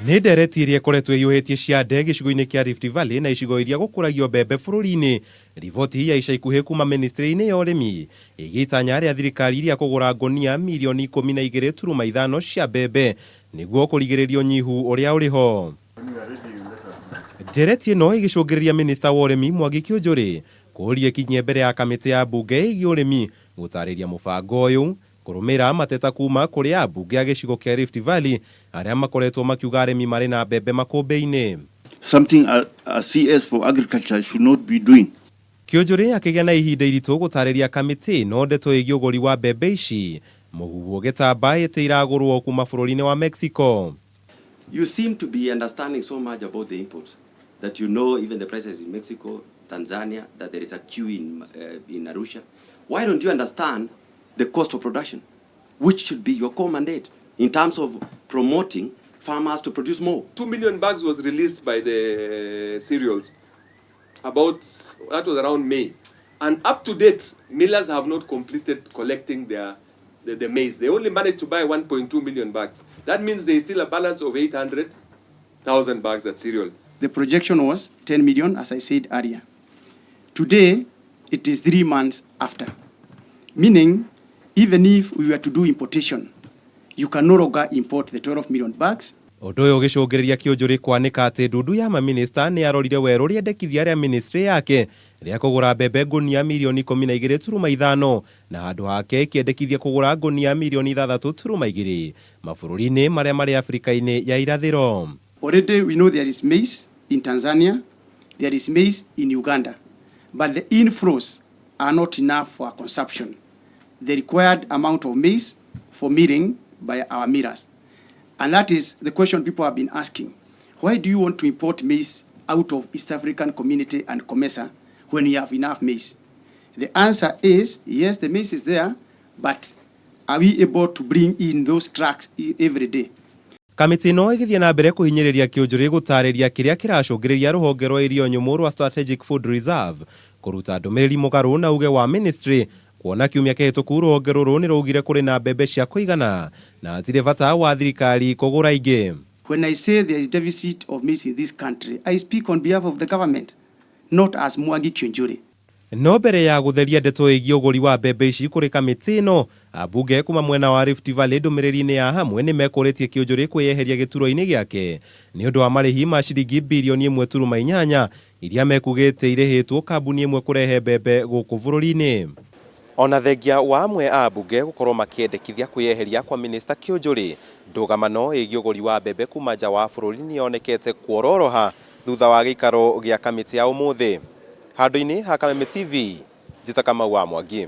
Nĩ ndereti ĩrĩa ĩkoretwo ĩhiũhĩtie ciande gĩcigo-inĩ kĩa Rift Valley na icigo iria gũkũragio mbembe bũrũri-inĩ. Riboti ya ica ikuhĩ kuma ministry-inĩ ya ũrĩmi ĩgĩtanya rĩa thirikari rĩa kũgũra ngũnia mirioni 12.5 cia mbembe nĩguo kũrigĩrĩria ũnyihu ũrĩa ũrĩ ho. Ndereti ĩno ĩgĩcũngĩrĩria minista wa ũrĩmi Mwangi Kiunjuri kũũria ĩkinyie mbere ya kamĩtĩ ya mbunge ĩgiĩ ũrĩmi gũtarĩria mũbango ũyũ kũrũmĩrĩra mateta kuma kũrĩ ambunge a gĩcigo kĩa Rift Valley arĩa makoretwo makiuga arĩmi marĩ na mbembe makũmbĩ-inĩ. Something a CS for agriculture should not be doing. Kiunjuri akĩgĩa na ihinda iritũ gũtarĩria kamĩtĩ ĩno ndeto ĩgiĩ ũgũri wa mbembe ici mũhuhu ũgĩtamba ĩtĩ iragũrwo kuma bũrũri-inĩ wa Mexico. You seem to be understanding so much about the imports that you know even the prices in Mexico, Tanzania, that there is a queue in Arusha. Why don't you understand the cost of production, which should be your core mandate in terms of promoting farmers to produce more? 2 million bags was released by the cereals about, that was around May. And up to date, millers have not completed collecting the maize. They only managed to buy 1.2 million bags. That means there is still a balance of 800,000 bags at cereal. The projection was 10 million, as I said earlier. Today, it is 3 months after. Meaning, even if we were to do importation, you can no longer import the 12 million bags. Ũndũ ũyũ ũgĩcũngĩrĩria Kĩũnjũrĩ kwanĩka atĩ ndundu ya maminista nĩ arorire werũ rĩendekithia rĩa ministry yake rĩa kũgũra mbembe ngũnia mirioni 12.5 na handũ hake ĩkĩendekithia kũgũra ngũnia mirioni 6.2 mabũrũri-inĩ marĩa marĩ Afrika-inĩ ya irathĩro. Already we know there is maize in Tanzania, there is maize in Uganda, but the inflows are not enough for our consumption. The required amount of maize for milling by our millers. And that is the question people have been asking. Why do you want to import maize out of East African Community and COMESA when you have enough maize? The answer is yes, the maize is there, but are we able to bring in those trucks every day? Kamĩtĩ ĩno ĩgĩthiĩ na mbere kũhinyĩrĩria Kĩũnjũrĩ gũtarĩria kĩrĩa kĩracũngĩrĩria rũhonge rwa irio nyũmũ rwa Strategic Food Reserve kũruta ndũmĩrĩri mũgarũ na uge wa ministry, kuona kiumia kĩhĩtũku rũhonge rũrũ nĩ rũugire kũrĩ na mbembe cia kũigana na hatirĩ bata wa thirikari kũgũra ingĩ. When I say there is deficit of maize in this country, I speak on behalf of the government, not as Mwangi Kiunjuri. No mbere ya gũtheria ndeto ĩgiĩ ũgũri wa mbembe ici kũrĩ kamĩtĩ ĩno, ambunge kuma mwena wa Rift Valley ndũmĩrĩri-inĩ ya hamwe nĩ mekũrĩtie Kĩũnjũrĩ kwĩyeheria gĩturwa-inĩ gĩake nĩ ũndũ wa marĩhi ma ciringi birioni 1.8 iria mekugĩte irĩhĩtwo kambuni ĩmwe kũrehe mbembe gũkũ bũrũri-inĩ. Ona thengia wa amwe a ambunge gũkorwo makĩendekithia kwĩyeheria kwa minista Kĩũnjũrĩ, ndũgamano ĩgiĩ ũgũri wa mbembe kuma nja wa bũrũri nĩyonekete kuororoha thutha wa gĩikaro gĩa kamĩtĩ ya ũmũthĩ. Handũ-inĩ ha Kameme TV, njĩta Kamau wa Mwangi.